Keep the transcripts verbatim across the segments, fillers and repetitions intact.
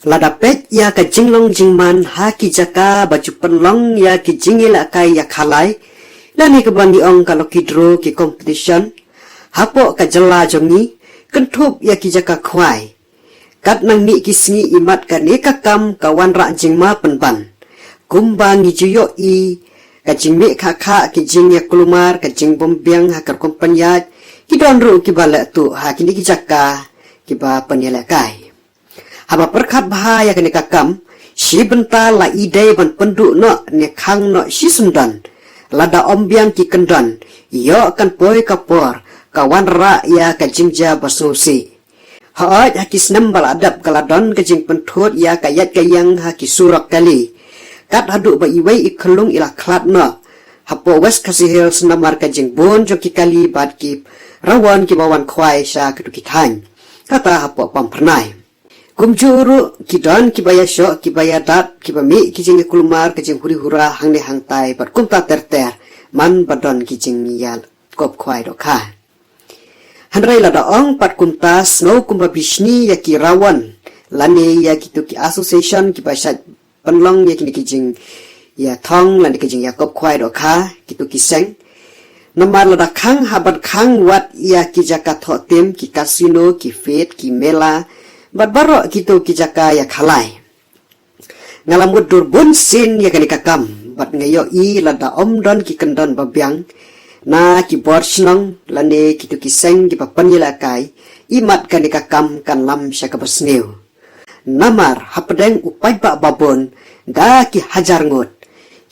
Lada peit ïa ka jinglong jingman ha ki jaka ba ju pynlong ïa ki jingïalehkai ïa khalai, lane kaba ngi ong ka lucky draw ki competition hapoh ka jylla jong ngi, kynthup ïa ki jaka khwai. Kat nang mih ki sngi imat kane ka kam ka wanrah jingma pynban. Kumba ngi ju ïohi, ka jingmih khah khah, ki jingïakulmar, ka jingbym biang ha ka rukom pynïaid, ki don ruh kiba leh tuh ha kine ki jaka kiba pynïalehkai. Haba pyrkhat bha ïa kane ka kam, shi bynta la i dei ban pynduh noh ne khang noh shi syndon. Lada ym biang ki kyndon, ïoh kan poi ka por ka wanrah ïa ka jingjia ba sngewsih. Hooid, ha ki snem ba la dep ka la don ka jingpynthut ïa ka ïaid ka ïeng ha ki surok kali. Kat haduh ba iwei i khyllung i la khlad noh hapoh West Khasi Hills namar ka jingbun jong ki kali bad ki rawon kiba wan khwai sha kito ki thaiñ, kata hapoh Pamphyrnai. Kumjuh ruh ki don kiba ïashoh, kiba ïadat, kiba mih ki jingïakulmar, ka jinghuri hura hangne hangtai bad kumta ter ter, man ba don ki jingïakop khwai dohkha. Hynrei lada ong pat kumta, sngew kumba bishni ïa ki rawon lane ïa kito ki association kiba shait pynlong ïa kine ki jingïathong lane ki jingïakop khwai dohkha, kito ki seng. Namar lada khang hap ban khang wat ïa ki jaka thoh tim, ki casino, ki fete, ki mela bad baroh kito ki jaka ïa khalai. Nga la mutdur bun sien ïa kane ka kam bad nga ïohi lada ym don ki kyndon ba biang na ki bor shnong lane kito ki seng kiba pynïalehkai, imat kane ka kam kan lam sha kaba sniew. Namar hapdeng u paidbah babun da ki hajar ngut,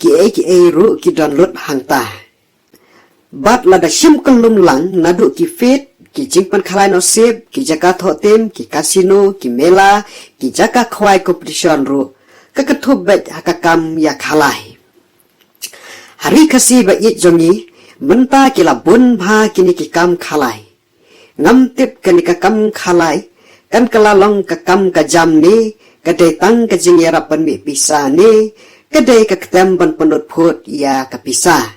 kiei kiei ruh ki don lut hangta. Bad lada shim kyllum lang naduh ki fete, ki jingpynkhalai noh sip, ki jaka thoh tim, ki casino, ki mela, ki jaka khwai competition ruh, ka kynthup beit ha ka kam ïa khalai. Ha Ri Khasi ba ïeit jong ngi, mynta ki la bun bha kine ki kam khalai. Ngam tip kane ka kam khalai kan kylla long ka kam ka jam ne ka dei tang ka jingïarap ban mih pisa ne ka dei ka ktem ban pynlut phut ïa ka pisa.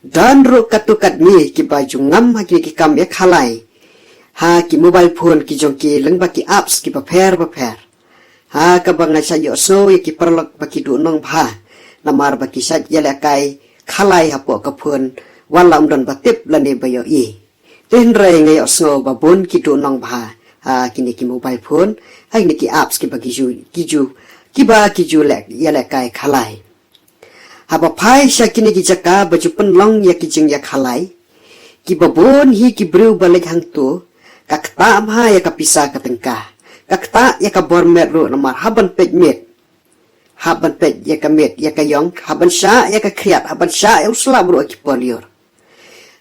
Don ruh katto katne kiba ju ngam ha kine ki kam ïa khalai ha ki mobile phone ki jong ki lyngba ki apps kiba pher ba pher. Ha kaba nga shait ïohsngew ïa ki paralok ba ki duh nongbha namar ba ki shait ïalehkai khalai hapoh ka phone, wat la ym don ba tip lane ba ïohi. Te hynrei nga ïohsngew ba bun ki duh nongbha ha kine ki mobile phone, ha kine ki apps kiba ki ju, ki ju, kiba ki ju leh, ïalehkai khalai. Haba phai sha kine ki jaka ba ju pynlong ïa ki jingïakhalai, kiba bun hi ki briew ba leit hangto, ka ktah bha ïa ka pisa ka tyngka, ka ktah ïa ka bor met ruh namar hap ban peit miet, hap ban peit ïa ka miet ïa ka ïong, hap ban shah ïa ka khriat, hap ban shah ïa u slap ruh ha ki por lyiur.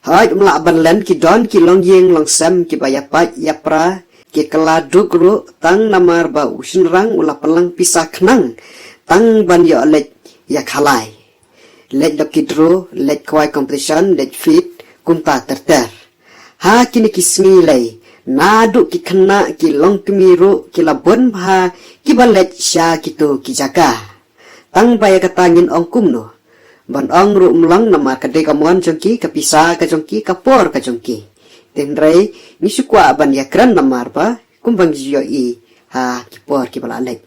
Hooid, ym lah ban len, ki don ki longïing longsem kiba ïapait ïapra, ki kylla duk ruh tang namar ba u shynrang u la pynlang pisa khnang tang ban ïoh leit ïakhalai. Leit lucky draw, leit khwai competition, leit fete, kumta ter ter. Ha kine ki sngi lei, naduh ki khynnah ki longkmie ruh ki la bun bha kiba leit sha kito ki jaka. Tang ba ïa kata ngin ong kumno? Ban ong ruh ym long namar ka dei ka mon jong ki, ka pisa ka jong ki, ka por ka jong ki. Te hynrei ngi shu kwah ban ïakren namar ba kumba ngi ju ïohi ha ki por kiba la leit.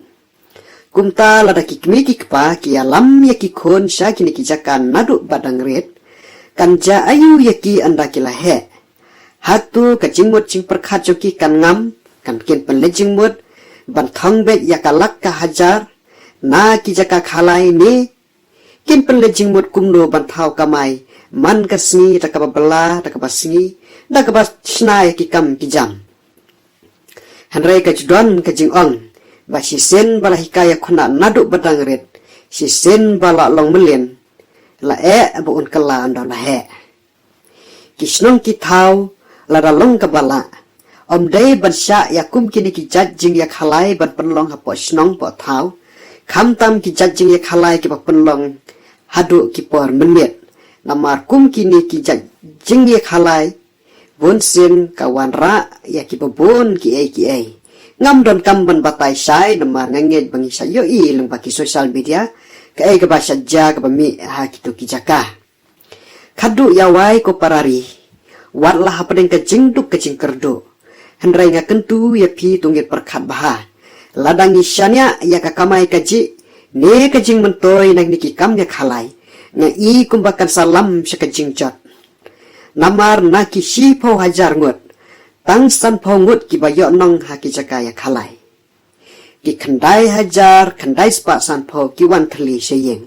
Kumta lada ki kmie ki kpa ki ïalam ïa ki khun sha kine ki jaka naduh ba dang rit, kan jia aïu ïa ki ynda ki la heh? Hato ka jingmut jingpyrkhat jong ki kan ngam, kan kin pynleit jingmut ban thong beit ïa ka lak ka hajar na ki jaka khalai ne kin pynleit jingmut kumno ban thaw kamai man ka sngi da kaba bylla, da kaba sngi, da kaba shna ïa ki kam ki jam? Hynrei ka ju don ka jingong ba shisien ba la hikai ïa khynnah naduh ba dang rit, shisien ba la long mlien, la eh ba un kylla ynda la heh. Ki shnong ki thaw lada long kaba lah, ym dei ban shah ïa kum kine ki jait jingïakhalai ban pynlong hapoh shnong poh thaw, khamtam ki jait jingïakhalai kiba pynlong haduh ki por mynmiet. Namar kum kine ki jait jingïakhalai bun sien ka wanrah ïa kiba bun kiei kiei. Ngam donkam ban batai shai namar nga ngeit ba ngi shait ïohi lyngba ki social media kaei kaba shait jia kaba mih ha kito ki jaka. Khadduh ïa wai ko para ri, wat la hapdeng ka jingduk ka jingkyrduh, hynrei nga kyntu ïa phi to ngin pyrkhat bha. Lada ngi shaniah ïa ka kamai kajih ne ka jingmyntoi na kine ki kam ïakhalai, nga i kumba kan sa lam sha ka jingjot. Namar na ki shiphew hajar ngut, tang sanphew ngut kiba ïoh nong ha ki jaka ïakhalai. Ki khyndai hajar khyndai spah sanphew ki wan thylli sha ïing.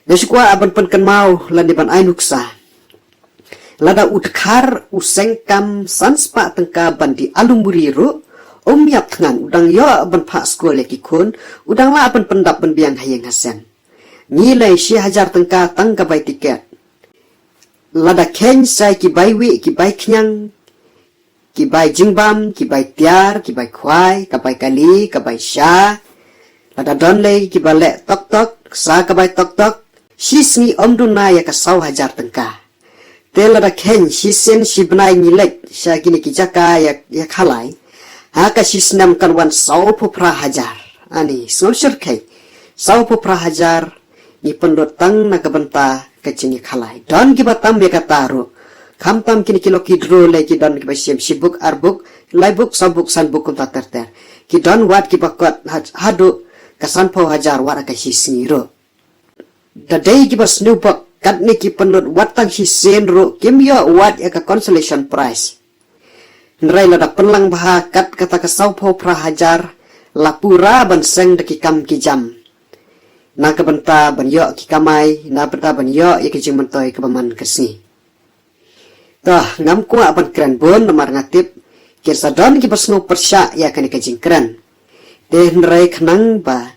Nga sngewkwah ban pynkynmaw lane ban ai nuksa. Lada u dkhar u seng kam san spah tyngka ban die alu muri ruh, um ïap thngan, u dang ïoh ban phah skul ïa ki khun, u dang lah ban pyndap ban biang ha ïing ha sem. Ngi leh shi hajar tyngka tang ka bai tiket. Lada kheiñ sa ki bai wieh, ki bai khñiang, ki bai jingbam, ki bai tiar, ki bai khwai, ka bai kali, ka bai sha. Lada don lei kiba leh tok tok, sa ka bai tok tok, shi sngi ym duna ïa ka saw hajar tyngka. Te lada kheiñ shisien shi bnai ngi leit sha kine ki jaka ïa, ïakhalai, ha ka shi snem kan wan sawphew phra hajar. Ani, sngewsih khei. Sawphew phra hajar, ngi pynlut tang na ka bynta ka jingïakhalai. Don kiba tam ïa kata ruh. Khamtam kine ki lucky draw lei ki don kiba shim shi buk, ar buk, lai buk, saw buk, san buk kumta ter ter. Ki don wat kiba kot ha-, haduh ka sanphew hajar wat ha ka shi sngi ruh. Da dei kiba sniew bok, katne ki pynlut wat tang shisien ruh kim ïoh wat ïa ka consolation prize. Hynrei lada pynlang bha kat kata ka sawphew phra hajar, la pura ban seng da ki kam ki jam. Na ka bynta ban ïoh ki kamai, na bynta ban ïoh ïa ka jingmyntoi kaba man ka sngi. To, ngam kwah ban kren bun namar nga tip kin sa don kiba sngew pyrshah ïa kane ka jingkren. Te hynrei khnang ba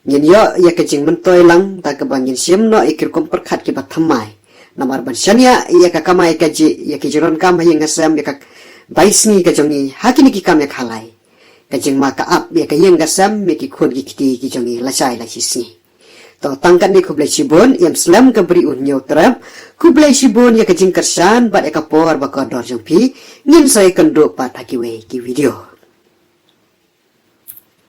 ngin ïoh ïa ka jingmyntoi lang, da kaba ngin shim noh ïa ki rukom pyrkhat kiba thymmai. Namar ban shaniah ïa ka kamai kajih, ïa ki jingdonkam ha ïing ha sem, ïa ka bai sngi ka jong ngi ha kine ki kam ïakhalai, ka jingma ka ap ïa ka ïing ka sem, ïa ki khun ki kti ki jong ngi lashai la shi sngi. To, tang katne, khublei shibun, ïam slem ka Bri U Hynñiewtrep. Khublei shibun ïa ka jingkyrshan bad ïa ka por ba kordor jong phi. Ngin sa ïakynduh pat ha kiwei ki video.